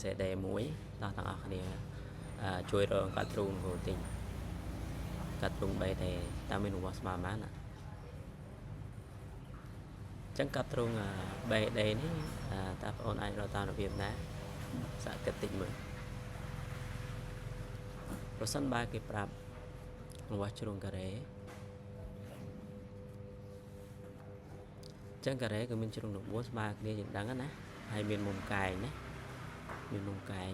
C D មួយដល់ទាំងអស់គ្នាជួយរកកាត់ទ្រូងគ្រូតិចកាត់ទ្រូង BD តើមានរង្វាស់ស្មើប៉ុន្មានណាអញ្ចឹងកាត់ទ្រូង BD នេះតើបងអូនអាចរកតាមរបៀបណាសាកគិតតិចមើលប្រសិនបើគេប្រាប់រង្វាស់ជ្រុងការ៉េអញ្ចឹងការ៉េគឺមានជ្រុង9ស្មើគ្នាយើងដឹងណាហើយមានមុំកែងណាមានមុំកែង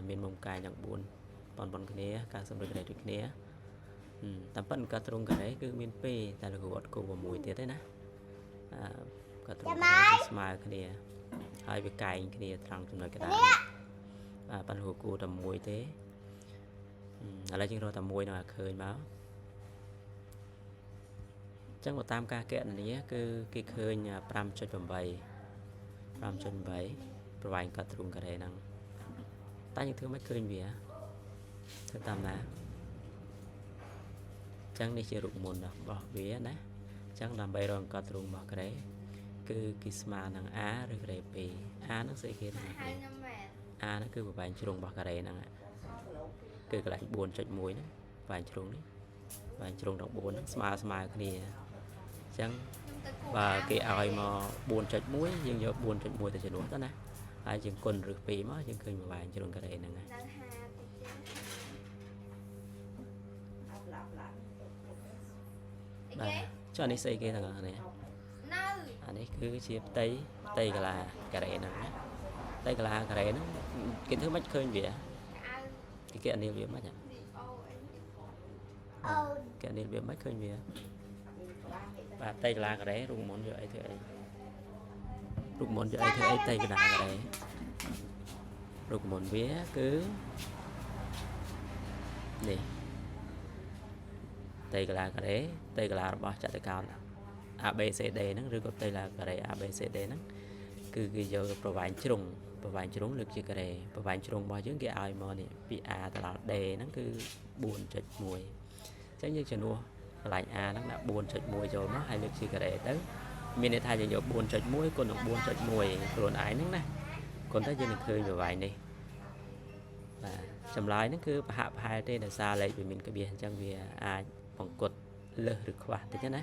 មានមុំកែងទាំង4ប៉ុនគ្នា90ដឺក្រេដូចគ្នាតាមពិតកាត់ទ្រង់ការ៉េគឺមាន2តែលោកគ្រូអត់គូ6ទៀតទេណាកាត់ទ្រង់ការ៉េស្មើគ្នាហើយវាកែងគ្នាត្រង់ចំណុចកណ្ដាលបាទប៉ុន្តែគ្រូគូតែមួយទេឥឡូវយើងរកតែមួយនឹងឲ្យឃើញមកអញ្ចឹងបើតាមការកណនាគឺគេឃើញ 5.8 5.8ប្រវែងកាត់ទ្រូងការ៉េហ្នឹងតែយើងធ្វើមិនឃើញវាធ្វើតាមណាអញ្ចឹងនេះជារូបមន្តរបស់វាណាអញ្ចឹងដើម្បីរកកាត់ទ្រូងរបស់ការ៉េគឺគេស្មើនឹង a ឬការ៉េ2 a ហ្នឹងស្អីគេហ្នឹង a ហ្នឹងគឺប្រវែងជ្រុងរបស់ការ៉េហ្នឹងគឺកន្លែង 4.1 ហ្នឹងប្រវែងជ្រុងនេះប្រវែងជ្រុងទាំង4ហ្នឹងស្មើគ្នាអញ្ចឹងបើគេឲ្យមក 4.1 យើងយក 4.1 ទៅជំនួសទៅណាហើយយើងគុណឬ2មកយើងឃើញប្រវែងជ្រុងការ៉េហ្នឹងហើយបាទចុះនេះស្អីគេទាំងអស់នេះអានេះគឺជាផ្ទៃកាឡាការ៉េហ្នឹងណាផ្ទៃកាឡាការ៉េហ្នឹងគេធ្វើមិនឃើញវាគេកណនាវាមិនកណនាវាមិនឃើញវាបាទផ្ទៃកាឡាការ៉េរូបមន្តយកអីធ្វើអីរូបមន្តយកអីធ្វើអីផ្ទៃកាឡាការ៉េរូបមន្តវាគឺនេះផ្ទៃកាឡាការ៉េផ្ទៃកាឡារបស់ចតុកោណ ABCD ហ្នឹងឬក៏ផ្ទៃការ៉េ ABCD ហ្នឹងគឺគេយកប្រវែងជ្រុងលើកជាការ៉េប្រវែងជ្រុងរបស់យើងគេឲ្យមកនេះពី A ទៅដល់ D ហ្នឹងគឺ 4.1 អញ្ចឹងយើងជំនួសកន្លែង A ហ្នឹងដាក់ 4.1 ចូលមកហើយលើកជាការ៉េទៅមានន័យថាយើងយក 4.1 គុណនឹង 4.1 ខ្លួនឯងហ្នឹងណាគុណទៅយើងនឹងឃើញប្រវែងនេះបាទចម្លើយហ្នឹងគឺប្រហាក់ប្រហែលទេដោយសារលេខវាមានក្បៀសអញ្ចឹងវាអាចបង្កត់លើសឬខ្វះតិចណា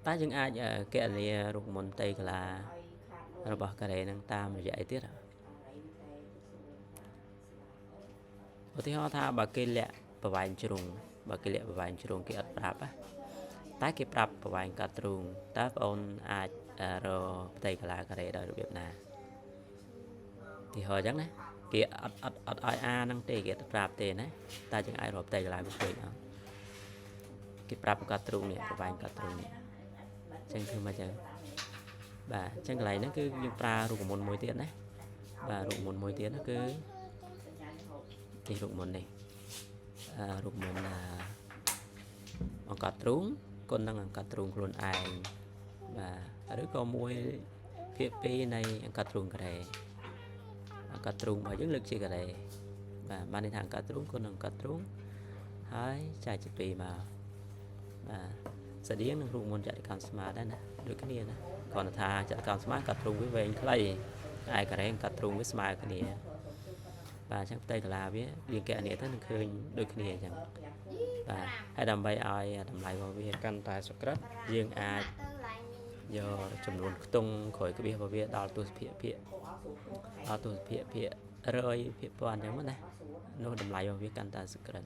តែយើងអាចកណនារូបមន្តផ្ទៃកាឡារបស់ការ៉េហ្នឹងតាមរយៈអីទៀតឧទាហរណ៍ថាបើគេលាក់ប្រវែងជ្រុងបើគេលាក់ប្រវែងជ្រុងគេអត់ប្រាប់ណាតែគេប្រាប់ប្រវែងកាត់ទ្រូងតើបងអូនអាចរកផ្ទៃកាឡាការ៉េដោយរបៀបណាឧទាហរណ៍អញ្ចឹងណាគេអត់ឲ្យអាហ្នឹងទេគេអត់ប្រាប់ទេណាតែយើងអាចរកផ្ទៃកាឡាវាឃើញអត់គេប្រាប់កាត់ទ្រូងនេះប្រវែងកាត់ទ្រូងនេះចឹងធ្វើមកចឹងបាទអញ្ចឹងកន្លែងហ្នឹងគឺយើងប្រើរូបមន្តមួយទៀតណាបាទរូបមន្តមួយទៀតគឺនេះរូបមន្តនេះរូបមន្តអង្កត់ទ្រូងគុណនឹងអង្កត់ទ្រូងខ្លួនឯងបាទឬក៏1/2នៃអង្កត់ទ្រូងការ៉េអង្កត់ទ្រូងរបស់យើងលើកជាការ៉េបាទបានន័យថាអង្កត់ទ្រូងគុណនឹងអង្កត់ទ្រូងហើយចែកជា2មកបាទស្តៀងនឹងរូបមន្តចតុកោណស្មើដែរណាដូចគ្នាណាគ្រាន់តែថាចតុកោណស្មើកាត់ទ្រូងវាវែងខ្លីឯការ៉េកាត់ទ្រូងវាស្មើគ្នាបាទអញ្ចឹងផ្ទៃកាឡាវាយើងកណនាទៅនឹងឃើញដូចគ្នាអញ្ចឹងបាទហើយដើម្បីឲ្យតម្លៃរបស់វាកាន់តែសុក្រិតយើងអាចយកចំនួនខ្ទង់ក្រោយក្បៀសរបស់វាដល់ទសភាគភាគដល់ទសភាគភាគ100ភាគពាន់អញ្ចឹងណានោះតម្លៃរបស់វាកាន់តែសុក្រិត